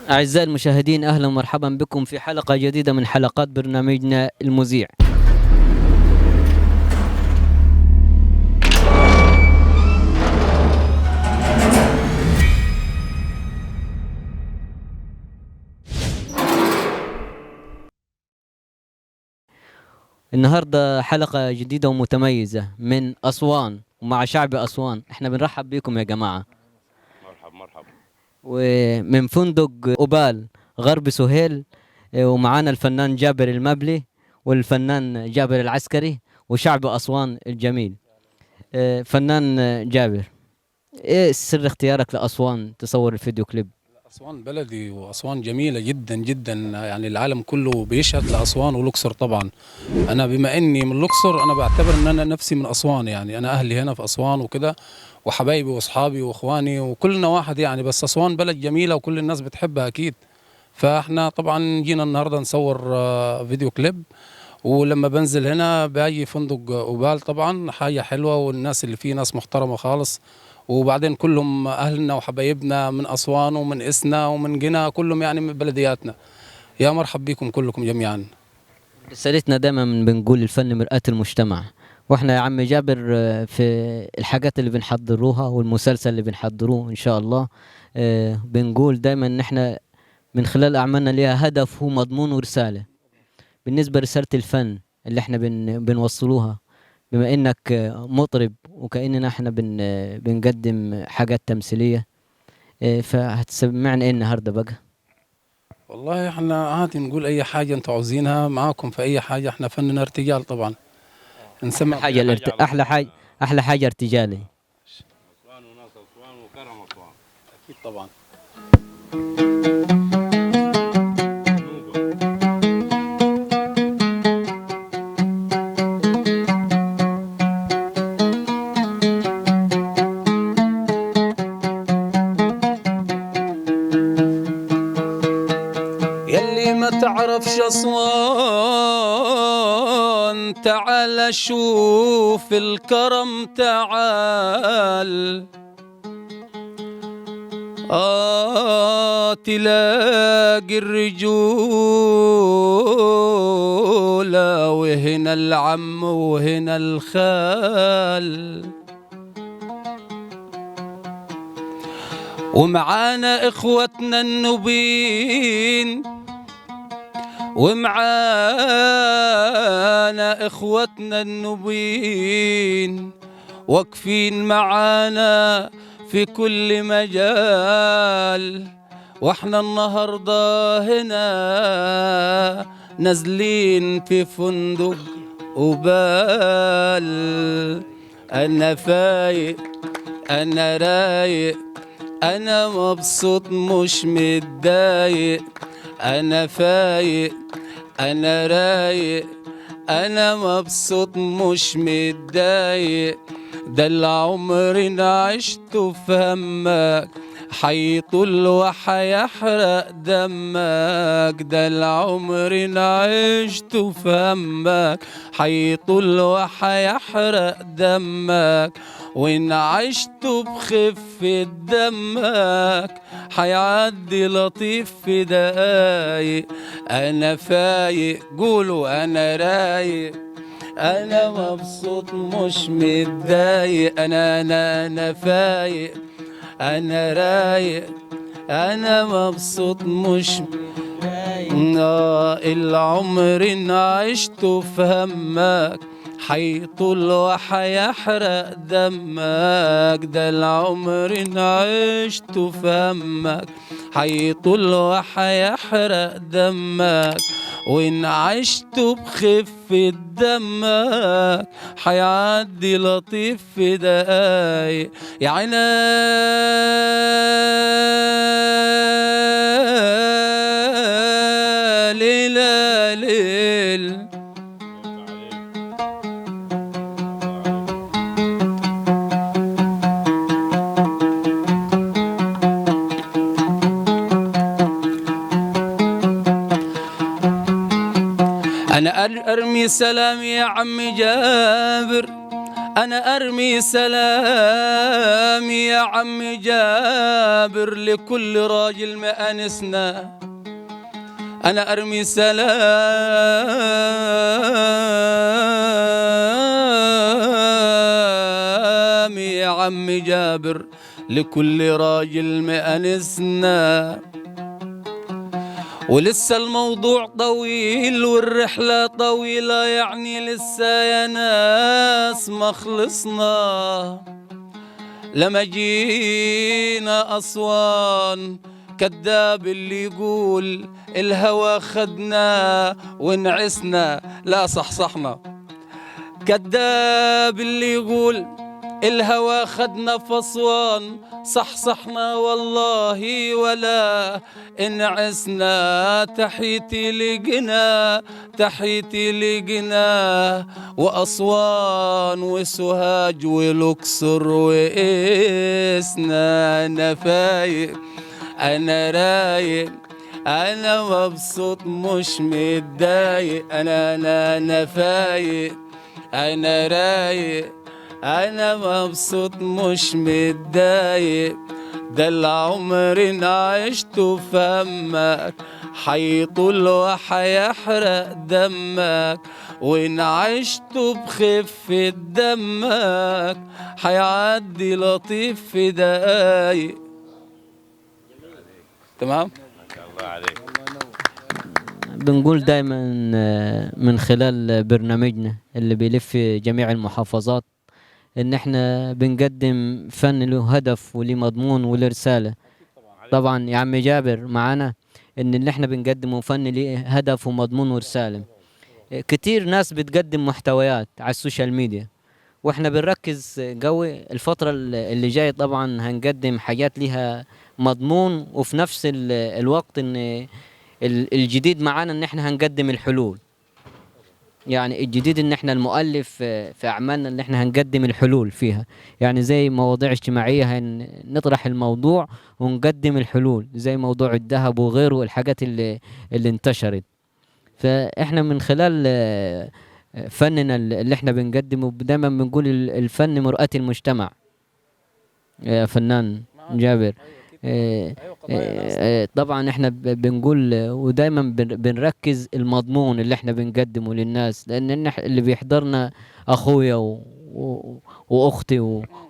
أعزائي المشاهدين، أهلا ومرحبا بكم في حلقة جديدة من حلقات برنامجنا المذيع. النهاردة حلقة جديدة ومتميزة من أسوان ومع شعب أسوان. احنا بنرحب بكم يا جماعة. مرحب مرحب. ومن فندق أوبال غرب سهيل، ومعانا الفنان جابر المبلي والفنان جابر العسكري وشعب أسوان الجميل. فنان جابر، ايه سر اختيارك لأسوان تصور الفيديو كليب؟ أسوان بلدي، وأسوان جميلة جدا جدا، يعني العالم كله بيشهد لأسوان والأقصر. طبعا أنا بما إني من الأقصر أنا بعتبر إن أنا نفسي من أسوان، يعني أنا أهلي هنا في أسوان وكده، وحبايبي وأصحابي وإخواني وكلنا واحد يعني. بس أسوان بلد جميلة وكل الناس بتحبها أكيد. فإحنا طبعا جينا النهاردة نصور فيديو كليب، ولما بنزل هنا باجي فندق أوبال، طبعا حاجة حلوة والناس اللي فيه ناس محترمة خالص، وبعدين كلهم أهلنا وحبايبنا من أسوان ومن إسنا ومن قنا، كلهم يعني من بلدياتنا. يا مرحب بكم كلكم جميعا. رسالتنا دايما بنقول الفن مرآة المجتمع، واحنا يا عم جابر في الحاجات اللي بنحضروها والمسلسل اللي بنحضروه إن شاء الله، بنقول دايما إن احنا من خلال أعمالنا ليها هدف ومضمون ورسالة. بالنسبة لرسالة الفن اللي احنا بنوصلوها، بما انك مطرب وكأننا احنا بنقدم حاجات تمثيلية، فهتسمعنا ايه النهارده بقى؟ والله احنا عادي نقول اي حاجة انتوا عاوزينها، معاكم في اي حاجة، احنا فننا ارتجال طبعا. نسمع حاجة احلى حاجة، احلى حاجة ارتجالي. أسوان وناس أسوان وكرم أسوان. اكيد طبعا. يلي ما تعرفش أسوان تعال شوف الكرم، تعال تلاقي الرجولة، وهنا العم وهنا الخال، ومعانا إخوتنا النوبين، ومعانا إخوتنا النوبين واقفين معانا في كل مجال. واحنا النهاردة هنا نازلين في فندق أوبال. أنا فايق، أنا رايق، أنا مبسوط مش متضايق. أنا فايق، أنا رايق، أنا مبسوط مش متضايق. ده العمر أنا عشته في همك حيطول وحيحرق دمك. ده العمر أنا عشته في همك حيطول وحيحرق دمك، وإن عشته بخفة دمك حيعدي لطيف في دقايق. أنا فايق، قولوا أنا رايق، أنا مبسوط مش متضايق. أنا أنا أنا فايق، أنا رايق، أنا مبسوط مش العمر إن عشته في همك حيطول وحيحرق دمك. ده العمر إن عشته في همك حيطول وحيحرق دمك، وإن عشته بخفة دمك حيعدي لطيف في دقايق. يا عيني ليل ليل. أنا أرمي سلام يا عم جابر، أنا أرمي سلامي يا عم جابر لكل راجل مأنسنا. أنا أرمي سلامي يا عم جابر لكل راجل مأنسنا. ولسه الموضوع طويل والرحلة طويلة، يعني لسه يا ناس ما خلصنا. لما جينا أسوان كذاب اللي يقول الهوى خدنا ونعسنا، لا صحصحنا. كذاب اللي يقول الهوى خدنا في أسوان، صحصحنا والله ولا انعسنا. تحيتي لقنا، تحيتي لقنا، وأسوان وسوهاج والأقصر وإسنا. أنا فايق، أنا رايق، أنا مبسوط مش متضايق. أنا أنا أنا فايق، أنا رايق، أنا مبسوط مش متضايق. ده العمر إن عشته في همك حيطول وحيحرق دمك، وإن عشته بخفة دمك حيعدي لطيف في دقايق. تمام؟ ما شاء الله عليك. بنقول دايما من خلال برنامجنا اللي بيلف جميع المحافظات ان احنا بنقدم فن له هدف وليه مضمون وله رسالة. طبعا يا عم جابر معانا ان اللي احنا بنقدمه فن ليه هدف ومضمون ورسالة. كتير ناس بتقدم محتويات على ال social media، واحنا بنركز قوي الفترة اللي جاية. طبعا هنقدم حاجات ليها مضمون، وفي نفس الوقت ان الجديد معانا ان احنا هنقدم الحلول. يعني الجديد ان احنا المؤلف في اعمالنا ان احنا هنقدم الحلول فيها، يعني زي مواضيع اجتماعية هنطرح الموضوع ونقدم الحلول، زي موضوع الذهب وغيره، الحاجات اللي انتشرت. فاحنا من خلال فننا اللي احنا بنقدمه دايما بنقول الفن مرآة المجتمع. يا فنان جابر، طبعا احنا بنقول ودايما بنركز المضمون اللي احنا بنقدمه للناس، لان اللي بيحضرنا اخويا واختي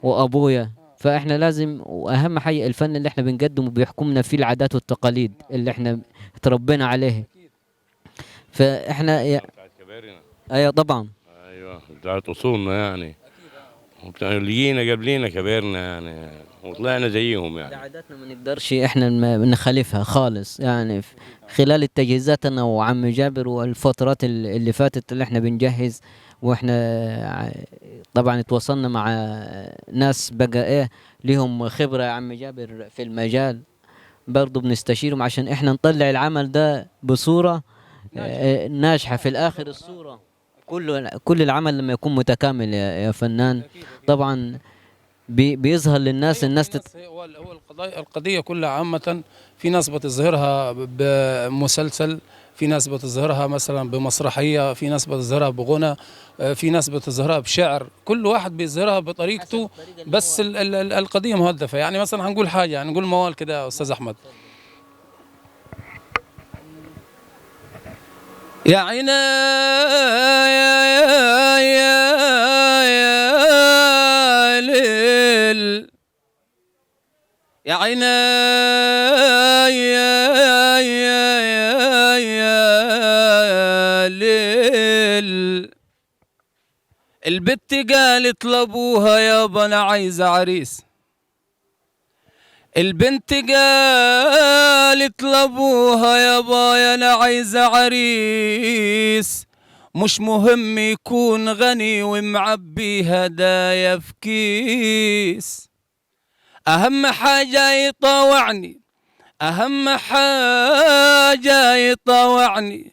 وابويا، فاحنا لازم، واهم حاجة الفن اللي احنا بنقدمه بيحكمنا فيه العادات والتقاليد اللي احنا تربينا عليها. فاحنا ايوه طبعا، ايوه بتاعت اصولنا يعني، اللي جينا قبلينا كبرنا يعني وطلعنا زيهم يعني. عاداتنا ما نقدرش احنا نخالفها خالص يعني. خلال التجهيزات انا وعم جابر والفترات اللي فاتت اللي احنا بنجهز، واحنا طبعا اتواصلنا مع ناس بقى ايه ليهم خبرة يا عم جابر في المجال، برضو بنستشيرهم عشان احنا نطلع العمل ده بصورة ناجحة في الاخر. الصورة كل العمل لما يكون متكامل يا فنان طبعا بيظهر للناس. الناس هو القضية كلها عامة، في ناس بتظهرها بمسلسل، في ناس بتظهرها مثلا بمسرحية، في ناس بتظهرها بغنى، في ناس بتظهرها بشعر، كل واحد بيظهرها بطريقته، بس القضية مهدفة. يعني مثلا هنقول حاجة، يعني نقول موال كده يا أستاذ أحمد. يا عينا يا يا يا ليل، يا عينا يا يا يا يا ليل. البت قالت لابوها يابا انا عايزه عريس. البنت قالت لابوها يابا انا عايزه عريس، مش مهم يكون غني ومعبي هدايا في كيس، اهم حاجة يطاوعني، اهم حاجة يطاوعني،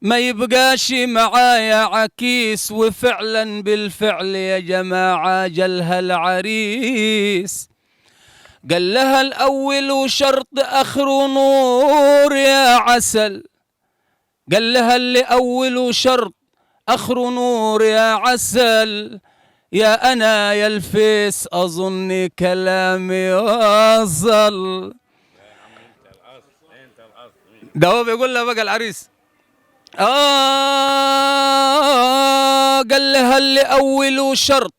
ما يبقاش معايا عكيس. وفعلا بالفعل يا جماعة جلها العريس، قال لها الأول وشرط آخره نور يا عسل، قال لها اللي أول وشرط آخره نور يا عسل، يا انا يا الفيس اظن كلامي وصل. ده هو بيقول لها بقى العريس، قال لها اللي اوله شرط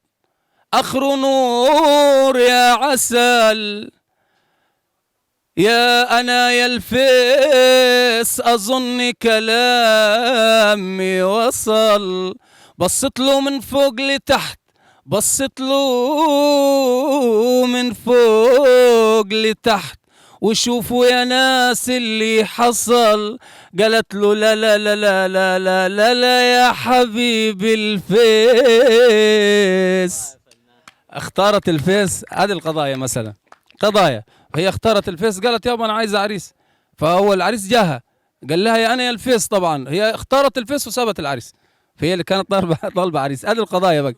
اخره نور يا عسل، يا انا يا الفيس اظن كلامي وصل. بصت له من فوق لتحت، بصت له من فوق لتحت، وشوفوا يا ناس اللي حصل. قالت له لا لا لا لا لا لا لا, لا يا حبيبي الفيس. اختارت الفيس. هذه القضايا مثلا، قضايا هي اختارت الفيس، قالت يابا انا عايزه عريس، فهو العريس جاها قال لها يا انا يا الفيس. طبعا هي اختارت الفيس وسابت العريس، فهي اللي كانت طالبه عريس. هذه القضايا بقى.